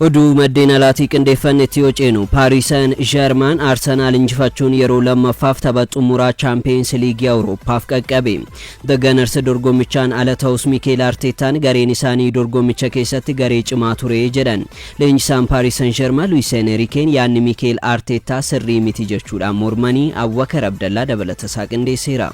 Oduu maddeen alaatii qindeeffannetti yoo ceenu, Paaris Saint Germain Arsenaal injifachuun yeroo lammaffaaf tapha xumuraa Chaampiyeens Liigii Awurooppaaf qaqqabe. The Gunners dorgommichaan ala ta'us Mikeel Arteettaan gareen isaanii dorgommicha keessatti garee cimaa ture jedhan. Leenjisaan Paaris Saint Germain Luis Enriqueen yaadni Mikeel Arteettaa sirrii miti jechuudhaan mormanii. Abubakar Abdallaa dabalata isaa qindeesseera.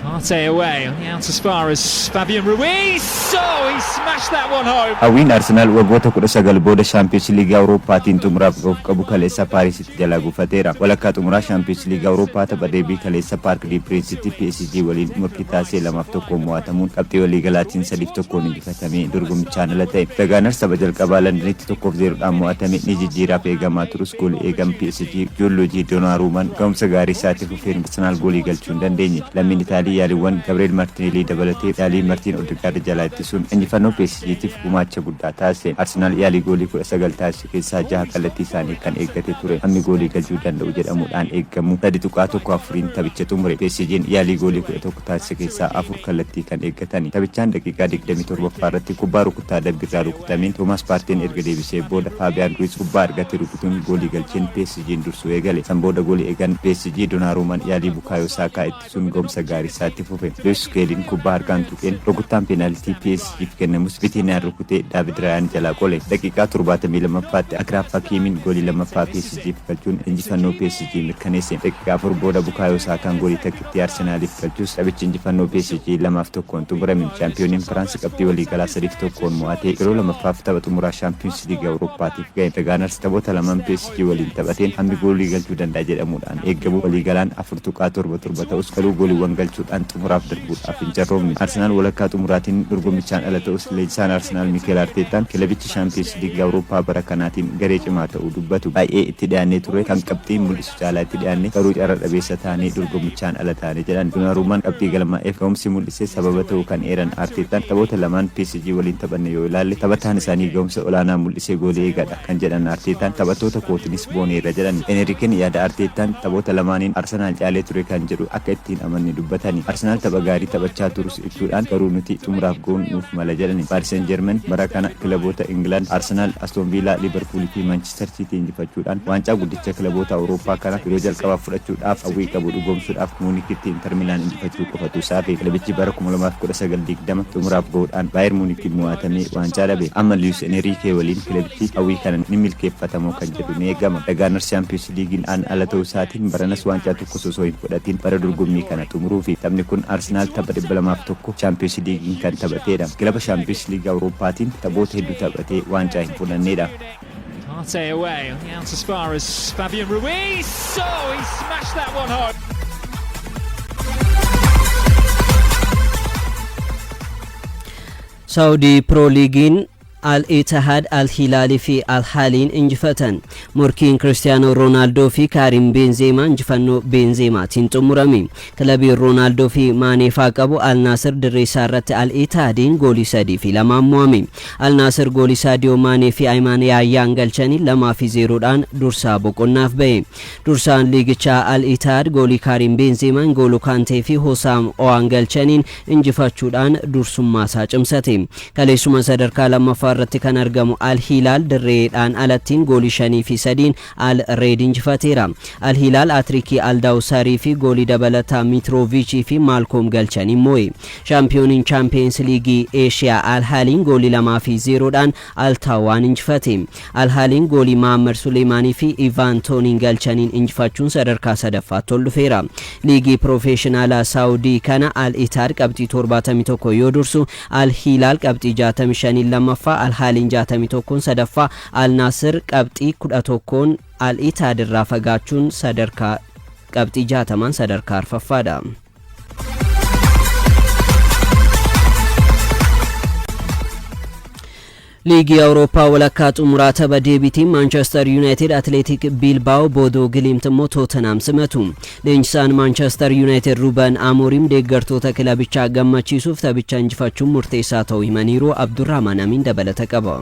Partey away, out as far as Fabian Ruiz. Oh, he smashed that one home. Hawwiin Arsenaal waggoota 19 booda Shaampiyoons Liigii Awurooppaatiin xumuraaf gahuuf qabu kaleessa Paarisitti jalaa gufateera. Walakkaa xumuraa Shaampiyoons Liigii Awurooppaa tapha deebii kaleessa Paark Dii Piriinsitti PSG waliin morkii taasise 2 fi 1n mo'atamuun qabxii waliigalaatiin 3 fi 1n injifatamee dorgommichaan ala ta'e. The Gunners tapha jalqabaa Landanitti 1 fi 0 dhaan mo'atame ni jijjiiraaf eegamaa turus goolii eegan PSG Joonluujii Doonaaruumaan gahumsa gaarii isaa itti fufeen Arsenaal goolii galchuu hin dandeenye. Lammiin Itaalii yaaliiwwan Gabriel Martineelii dabalatee yaalii Martiin Odegaard jalaa ittisuun injifannoo PSGtiif gumaacha guddaa taasise. Arsenaal yaalii goolii 19 taasise keessaa jaha kallattii isaanii kan eeggate ture. Hammi goolii galchuu danda'u jedhamuudhaan eegamu 3.14n taphicha xumure. PSGn yaalii goolii 11 taasise keessaa afur kallattii kan eeggatani. Taphichaan daqiiqaa 27ffaa irratti kubbaa rukuttaa adabbiirraa rukutameen Toomaas Paarteen erga deebisee booda Faabiyaan Ruiz kubbaa argate rukutuun goolii galcheen PSGn dursuu eegale. San booda goolii eegan PSG Donaaruumaan yaalii Bukaayoo Saakaa ittisuun gahumsa gaarii isaa itti fufe. Luwis Skeeliin kubbaa harkaan tuqeen rukuttaan peenaalitii PSGf kennamus Vitiiniyaan rukutee Daavid Raayaan jalaa qole. Daqiiqaa 72ffaatti Akraaf Hakiimiin goolii lammaffaa PSGf galchuun injifannoo PSG mirkaneesse. Daqiiqaa afur booda Bukaayoo Saakaan goolii takkittii Arsenaaliif galchus taphichi injifannoo PSG 2 fi 1n xumurame. Shaampiyooniin Firaans qabxii waliigalaa 3 fi 1n mo'atee yeroo lammaffaaf tapha xumuraa Shaampiyoonsi Liigii Awurooppaatiif gahe. The Gunners taphoota lamaan PSG waliin taphateen hammi goolii galchuu danda'a jedhamuudhaan eegamu waliigalaan 4.77 ta'us garuu gooliiwwan galchuudhaan xumuraaf darbuudhaaf hin carroomne. Arsenaal walakkaa xumuraatiin dorgommichaan ala ta'us leenjisaan Arsenaal Mikeel Arteettaan kilabichi Shaampiyoonsi Liigii Awurooppaa bara kanaatiin garee cimaa ta'uu dubbatu. Baay'ee itti dhiyaannee turre, kan qabxiin mul'isu caalaa itti dhiyaanne, garuu carra dhabeessa taanee dorgommichaan ala taane jedhan. Doonaaruumaan qabxii galmaa'eef gahumsi mul'ise sababa ta'uu kan eeran Arteettaan, taphoota lamaan PSG waliin taphanne yoo ilaalle taphataan isaanii gahumsa olaanaa mul'ise goolii eegaadha kan jedhan Arteettaan, taphattoota kootinis booneerra jedhan. Eneriken yaada Arteettaan taphoota lamaaniin Arsenaal caalee ture kan jedhu akka itti hin amanne dubbatani. Arsenaal tapha gaarii taphachaa turus ibsuudhaan garuu nuti xumuraaf gahuun nuuf mala jedhani. Paaris Seen Jermen bara kana kilaboota Ingilaand Arsenaal, Astoon Viilaa, Liiverpuul fi Maanchister Siitii injifachuudhaan waancaa guddicha kilaboota Awurooppaa kana yeroo jalqabaaf fudhachuudhaaf hawwii qabu dhugoomsuudhaaf Muunikitti Inter Milaan injifachuu qofatu isa hafe. Kilabichi bara 2019 20 xumuraaf gahuudhaan Baayer Muunikiin mo'atamee waancaa dhabe. Amma Luwis Eneriikee waliin kilabichi hawwii kana ni milkeeffatamoo kan jedhu ni eegama. The Gunners Chaampiyoonsi Liigiin aan ala ta'uu isaatiin baranas waancaa tokkos osoo hin fudhatiin bara dorgommii kana xumuruufi. Taphni kun Arsenaal tapha 201 Chaampiyoonsi Liigiin kan taphateedha. Kilaba Shaampiyoonsi Liigii Awurooppaatiin taphoota hedduu taphatee waancaa hin fudhanneedha. Partey away, out as far as Fabian Ruiz. Oh, he smashed that one home. Saawudii Piroo Liigiin Al Ittihad, Al Hilaalii fi Al Haaliin injifatan. Morkiin Kiristiyaanoo Roonaaldoo fi Kaarim Beenzeemaa injifannoo Beenzeemaatiin xumurame. Kilabiin Roonaaldoo fi Maaneefaa qabu Al Naasir dirree isaa irratti Al Ittihadiin goolii 3 fi 2n mo'ame. Al Naasir goolii Saadiyoo Maanee fi Ayimaan Yaayyaan galchaniin 2 fi 0 dhaan dursaa boqonnaaf bahe. Dursaan liigichaa Al Ittihad goolii Kaariim Beenzeemaa, N'Golo Kaantee fi Hosaam Owaan galchaniin injifachuudhaan dursummaasaa cimsate. Kaleessuma sadarkaa lammaffaa irratti kan argamu Al Hilaal dirreedhaan alattiin goolii 5 fi 3n Al Reed injifateera. Al Hilaal atrikii Al Dawsaarii fi goolii dabalataa Miitrooviich fi Maalkoom galchaniin moo'e. Shaampiyooniin Chaampiyeens Liigii Eeshiyaa Al Haaliin goolii 2 fi 0 dhaan Al Taawaan injifate. Al Haaliin goolii Mahaammad Suleemaanii fi Ivaan Tooniin galchaniin injifachuun sadarkaa sadaffaatti ol dhufeera. Liigii Piroofeeshinaalaa Saawudii kana Al Itaad qabxii 71 yoo dursu, Al Hilaal qabxii 65n lammaffaa, Al Haaliin 61n sadaffaa, Al Naasir qabxii 11n Al Itaad irraa fagaachuun sadarkaa qabxii 60n sadarkaa arfaffaadha. Liigii Awurooppaa walakkaa xumuraa tapha deebiitiin Maanchestar Yuunaayitid Atileetik Biilbaawo, Boodoo Giliimt immoo Tootenaam simatu. Leenjisaan Maanchestar Yuunaayitid Ruuben Amooriim deeggartoota kilabichaa gammachiisuuf taphicha injifachuun murteessaa ta'uu himaniiru. Abdurrahmaan Amiin dabalata qaba.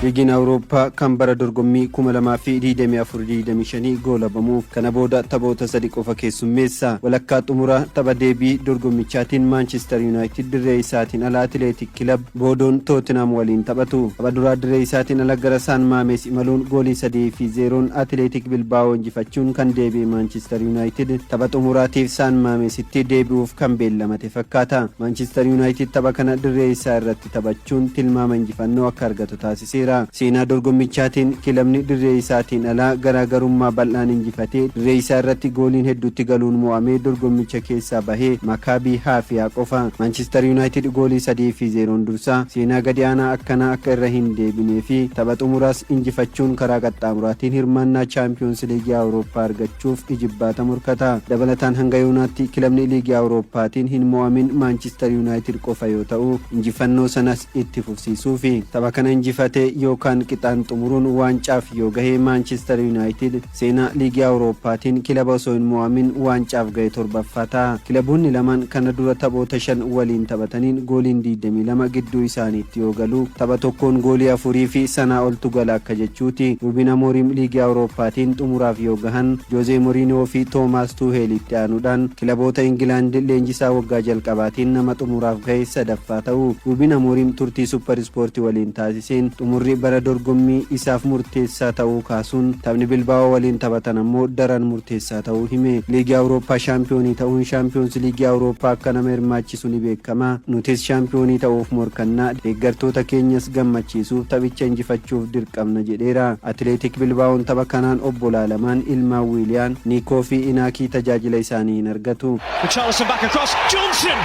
Liigiin Awurooppaa kan bara dorgommii 2024-25 goolabamuuf kana booda taphoota sadi qofa keessummeessa. Walakkaa xumuraa tapha deebii dorgommichaatiin Maanchister Yuunaayitid dirree isaatiin ala Atileetik Kilab, Boodoon Tootinam waliin taphatu. Tapha duraa dirree isaatiin ala gara Saan Maamees imaluun goolii 3 fi 0n Atileetik Bilbaa'oo injifachuun kan deebi'e Maanchister Yuunaayitid tapha xumuraatiif Saan Maameesitti deebi'uuf kan beellamate fakkaata. Maanchister Yuunaayitid tapha kana dirree isaa irratti taphachuun tilmaama injifannoo akka argatu taasiseera. Seenaa dorgommichaatiin kilabni dirree isaatiin alaa garaagarummaa bal'aan injifatee dirree isaa irratti gooliin hedduutti galuun mo'amee dorgommicha keessaa bahee Makaabii Haafiyaa qofa. Maanchister Yuunaayitid goolii 3 fi 0n dursaa. Seenaa gadi aanaa akkanaa akka irra hin deebinee fi tapha xumuraas injifachuun karaa qaxxaamuraatiin hirmaannaa Chaampiyoons Liigii Awurooppaa argachuuf ijibbaata morkata. Dabalataan, hanga yoonaatti kilabni liigii Awurooppaatiin hin mo'amin Maanchister Yuunaayitid qofa yoo ta'u, injifannoo sanas itti fufsiisuufi tapha kana injifatee yookaan qixaan xumuruun waancaaf yoo gahe, Maanchister Yuunaayitid seenaa liigii Awurooppaatiin kilaba osoo hin mo'amin waancaaf gahe torbaffaa ta'a. Kilaboonni lamaan kana dura taphoota shan waliin taphataniin gooliin 22 gidduu isaaniitti yoo galu, tapha tokkoon goolii afurii fi sanaa oltu gala akka jechuuti. Ruubin Amooriim liigii Awurooppaatiin xumuraaf yoo gahan, Joozee Moriinoo fi Toomaas Tuuheelitti aanuudhaan kilaboota Ingilaand leenjisaa waggaa jalqabaatiin nama xumuraaf gahe sadaffaa ta'u. Ruubin Amooriim turtii Super Ispoortii waliin taasiseen xumurri bara dorgommii isaaf murteessaa ta'uu kaasuun, taphni Bilbaa'oo waliin taphatan ammoo daran murteessaa ta'uu hime. Liigii Awurooppaa shaampiyoonii ta'uun Shaampiyoons Liigii Awurooppaa akka nama hirmaachisu ni beekama. Nutis shaampiyoonii ta'uuf morkannaa, deeggartoota keenyas gammachiisuuf taphicha injifachuuf dirqamna jedheera. Atileetik Bilbaa'oon tapha kanaan obbolaa lamaan ilmaan Wiiliyaan, Niikoo fi Inaakii tajaajila isaanii hin argatu. Richarlison back across. Johnson!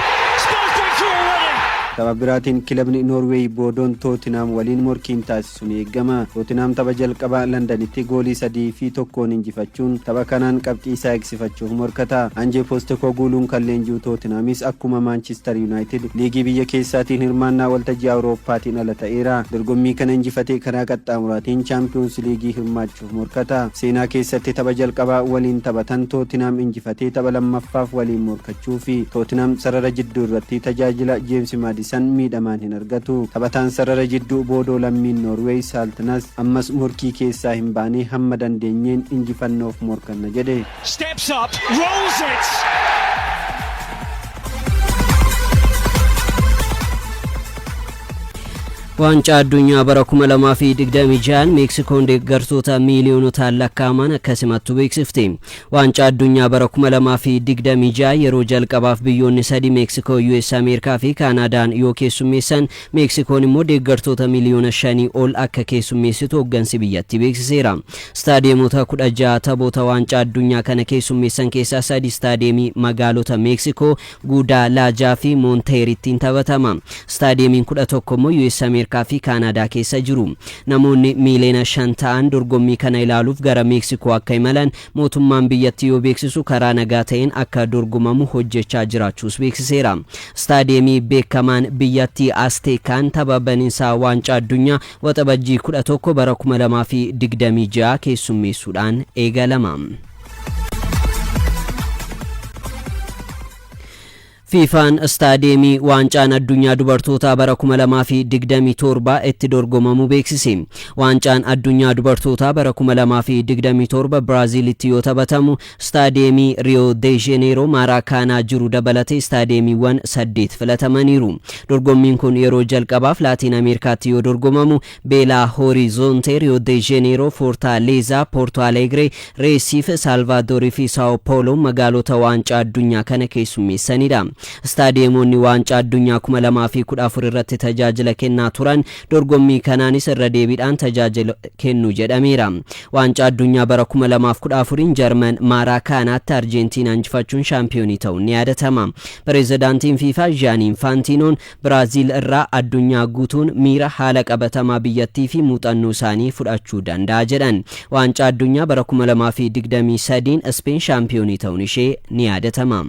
Spurs breakthrough already! Tapha biraatiin kilabni Noorweey Boodoon Tootinam waliin morkiin taasisu ni eegama. Tootinam tapha jalqabaa Londanitti goolii 3 fi 1n injifachuun tapha kanaan qabxii isaa eegsifachuuf morkata. Anjee Poostekooguuluun kan leenji'u Tootinaamis akkuma Maanchister Yuunaayitid liigii biyya keessaatiin hirmaannaa waltajjii Awurooppaatiin ala ta'eera. Dorgommii kana injifatee karaa qaxxaamuraatiin Chaampiyoons Liigii hirmaachuuf morkata. Seenaa keessatti tapha jalqabaa waliin taphatan Tootinam injifatee tapha lammaffaaf waliin morkachuu fi Tootinam sarara jidduu irratti tajaajila Jeemsi Maadisan miidhamaan hin argatu. Taphataan sarara jidduu Boodoo lammiin Noorweey Saaltinas ammas morkii keessaa hin baane, hamma dandeenyeen injifannoof morkanna jedhe. Steps up, rolls it! Waancaa addunyaa bara 2026 Meeksikoon deeggartoota miiliyonotaan lakkaa'aman akka simattu beeksifte. Waancaa addunyaa bara 2026 yeroo jalqabaaf biyyoonni sadi, Meeksikoo, US Ameerikaa fi Kaanaadaan yoo keessummeessan, Meeksikoon immoo deeggartoota 5 miiliyoona ol akka keessummeessitu hooggansi biyyattii beeksiseera. Staadiyeemota 16 taphoota waancaa addunyaa kana keessummeessan keessaa sadi staadiyeemii magaalota Meeksikoo Guadaalaajaa fi Moonteerittiin taphatama. Staadiyeemiin 11 immoo US Ameerikaa fi Kaanaadaa keessa jiru. Namoonni 5 miiliyoona ta'an dorgommii kana ilaaluuf gara Meeksikoo akka imalan mootummaan biyyattii yoo beeksisu, karaa nagaa ta'een akka dorgomamu hojjechaa jiraachuus beeksiseera. Staadiyeemii beekamaan biyyattii Asteekaan tapha baniinsaa waancaa addunyaa Waxabajjii 11 bara 2026 keessummeessuudhaan eegalama. Fiifaan istaadiyeemii waancaan addunyaa dubartootaa bara 2027 itti dorgomamu beeksise. Waancaan addunyaa dubartootaa bara 2027 Biraaziilitti yoo taphatamu, istaadiyeemii Riyoo de Jeneeroo Maaraakaanaa jiru dabalatee istaadiyeemiiwwan saddeet filatamaniiru. Dorgommiin kun yeroo jalqabaaf Laatiin Ameerikaatti yoo dorgomamu, Beelaa Hoorizoonte, Riyoo de Jeneeroo, Foortaaleezaa, Poorto Alegre, Reesiif, Saalvaadorii fi Saao Pooloo magaalota waancaa addunyaa kana keessummeessanidha. Istaadiyeemonni waancaa addunyaa 2014 irratti tajaajila kennaa turan dorgommii kanaanis irra deebiidhaan tajaajila kennu jedhameera. Waancaa addunyaa bara 2014 Jarman Maaraakaanaatti Arjentiinaa injifachuun shaampiyoonii ta'uun ni yaadatama. Pireezidaantiin FIFA Jaanii Infaantinoon Biraaziil irraa addunyaa guutuun miira haala qabatamaa biyyattii fi muuxannoo isaanii fudhachuu danda'a jedhan. Waancaa addunyaa bara 2023 Ispeen shaampiyoonii ta'uun ishee ni yaadatama.